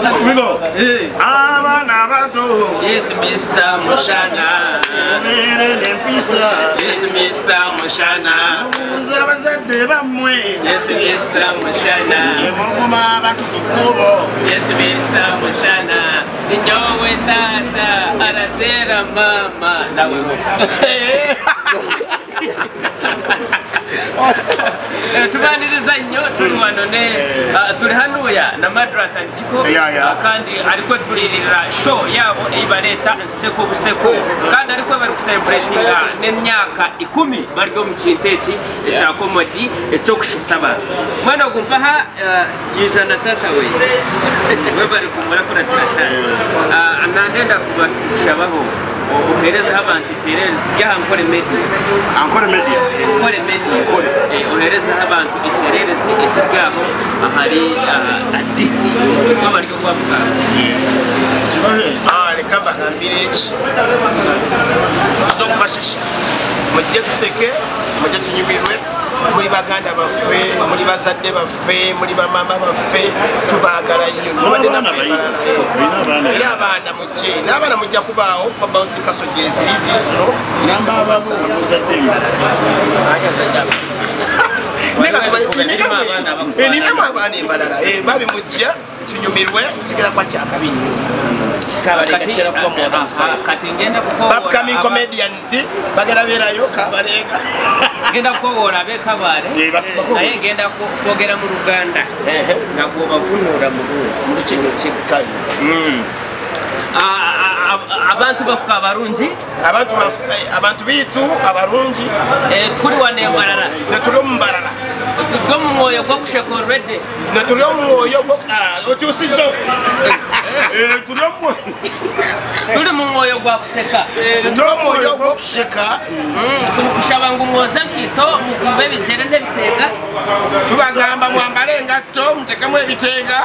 Bigo. Abaana bato. Yes, Mr. Mushana. Mubeere n'empisa. Yes, Mr. Mushana. Mubuuze abazadde bammwe. Yes, Mr. Mushana. Temuvuma abantu ku kkubo. Yes, Mr. Mushana. Nyowe tata aratera mama nawe. Eh, tubaniriza nnyo turi wano ne ah, turi hanuya na Madrat and Chiko Yeah. Ah, kandi ariko turirira show yabo ibareta nseko buseko kandi ariko bari kucelebratinga n'emyaka ikumi bari omu kintu eki ekya comedy ekyokushesa abantu mwana ogu mpaha eh, yija na tata we we bari kumurakuratira cyane Ah, nandenda kubashabaho oherezeho abantu ekyererezi tujye aha Nkore Media. Ankore Media. Nkore Media. Nkore. Eh, oherezeho abantu ekyererezi ekiri aho ahari ah, Aditi izooba ry'Okwamukaaga. Kibaheereza. Ah, reka mbagambire eki tuze okubashasha mujje tuseke mujje tunyumirwe muli baganda baffe muli bazadde baffe muli bamama baffe tubaagala nnyo Mubadde Abaana naffe bayizi. embalala, eh. Olina abaana. era abaana mujje n'abaana mujja kubaawo kuba bouncing castle gyeziri ziizino Namba abamu muzadde embalala. Erimu abaana abakufaanana. ninamu abaana embalala Eh, babi mujja tunyumirwe kigera kuba kyakabi nnyo Kabalega kigera kuba more than aha, five. kati ngenda kukowoola upcoming aba- comedians bagenda beerayo kabalega ngenda kukowoola ab'e Kabale Eh, bako- naye ngenda ku- kwogera mu Luganda Ehe. nga bw'obavunuula mu bulungi mu Lukiga Kigo. Kale. Ah, ah, ah, abantu bafuka abarungi abantu eh, abantu bitu abarungi eh, turi wano embarara netuli omu mbarara turi omu mwoyo gw'okusheka already netuli omu mwoyo ah, okyusiza Eh, turi omu turi mu mwoyo gwa kuseka tuli omu mwoyo gw'okusheka turi kushaba ngu mwoze nkaito mukuube ebigyere n'ebitenga tubagamba mwambale engatto mutekemu ebitenga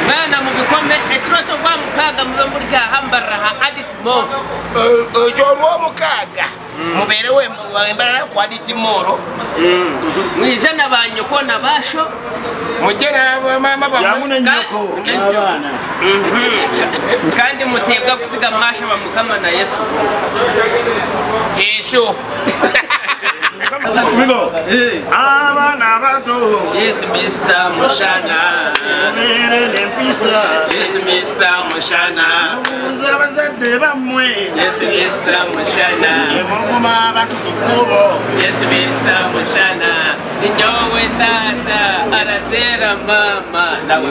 baana mubikome ekiro ky'Okwamukaaga mube muri aha Mbarara ha Adit Mall. Eh, ekyo olw'omukaaga mubeerewo embarara ku Adit Mall mwije na ba nyoko na basho mujje n'abamaama Jangu bamwe ne nnyoko n'abaana. kandi muteebwa kusiga mwashaba Mukama na Yesu. Ekyo Bigo. Abaana bato. Yes, Mr. Mushana. Mubeere n'empisa. Yes, Mr. Mushana. Mubuuze abazadde bammwe. Yes, Mr. Mushana. Temuvuma abantu ku kkubo. Yes, Mr. Mushana. Nyowe tata aratera mama nawe.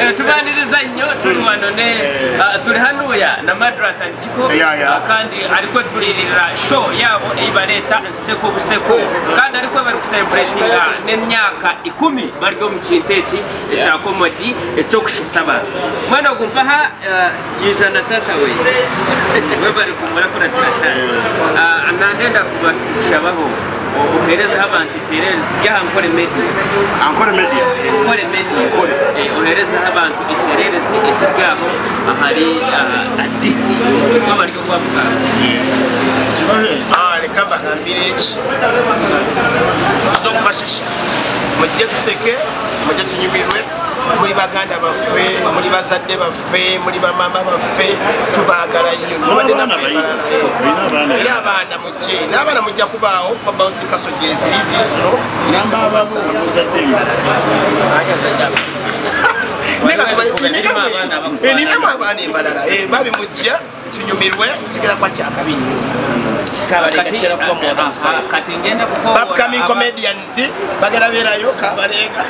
Eh, tubaniriza nnyo turi wano ne ah, turi hanuya na Madrat and Chiko Yeah. Ah, kandi ariko turirira show yabo ibareta nseko buseko kandi ariko bari kucelebratinga n'emyaka ikumi bari omu kintu eki ekya comedy ekyokushesa abantu mwana ogu mpaha eh, yija na tata we we bari kumurakuratira cyane Ah, nandenda kubashabaho oherezeho abantu ekyererezi tujye aha Nkore Media. Ankore Media. Nkore Media. Nkore. Eh, oherezeho abantu ekyererezi ekiri aho ahari ah, Aditi izooba ry'Okwamukaaga. Kibaheereza. Ah, reka mbagambire eki tuze okubashasha mujje tuseke mujje tunyumirwe muli baganda baffe muli bazadde baffe muli bamama baffe tubaagala nnyo Mubadde Abaana naffe bayizi. embalala, eh. Olina abaana. era abaana mujje n'abaana mujja kubaawo kuba bouncing castle gyeziri ziizino Namba abamu muzadde embalala. Erimu abaana abakufaanana. ninamu abaana embalala Eh, babi mujja tunyumirwe kigera kuba kyakabi nnyo Kabalega Kati, kigera kuba more than aha, five. kati ngenda kukowoola upcoming aba- comedians bagenda beerayo kabalega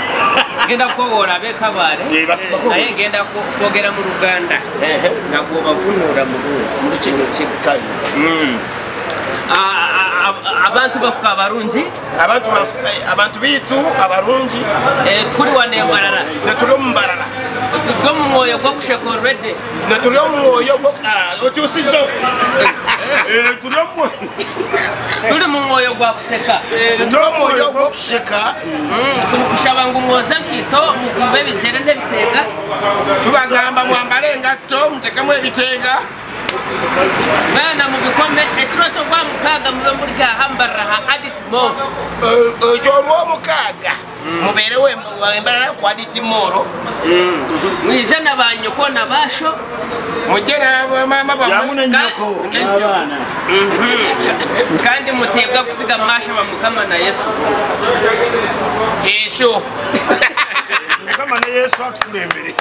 ngenda kukowoola ab'e Kabale Eh, bako- naye ngenda kwogera mu Luganda Ehe. nga bw'obavunuula mu bulungi mu Lukiga Kigo. Kale. Ah, ah, ah, abantu bafuka abarungi abantu eh, abantu bitu abarungi Eh, turi wano embarara netuli omu mbarara turi omu mwoyo gw'okusheka already netuli omu mwoyo ah, okyusiza Eh, turi omu turi mu mwoyo gwa kuseka tuli omu mwoyo gw'okusheka turi kushaba ngu mwoze nkaito mukuube ebigyere n'ebitenga tubagamba mwambale engatto mutekemu ebitenga. Mwena mubikome ekiro ky'Orwamukaaga mube muri aha Mbarara aha Adit Mall. Ekyo Orwomukaaga mubeereho e Mbarara ku Adit Mall. Mwije na ba nyoko na ba sho. Mujje na maama bamwe. Jangu ne nyoko n'abaana. Kandi muteebwa kusiga mwashaba Mukama na Yesu. Ekyo. Mukama ne Yesu atukulembere.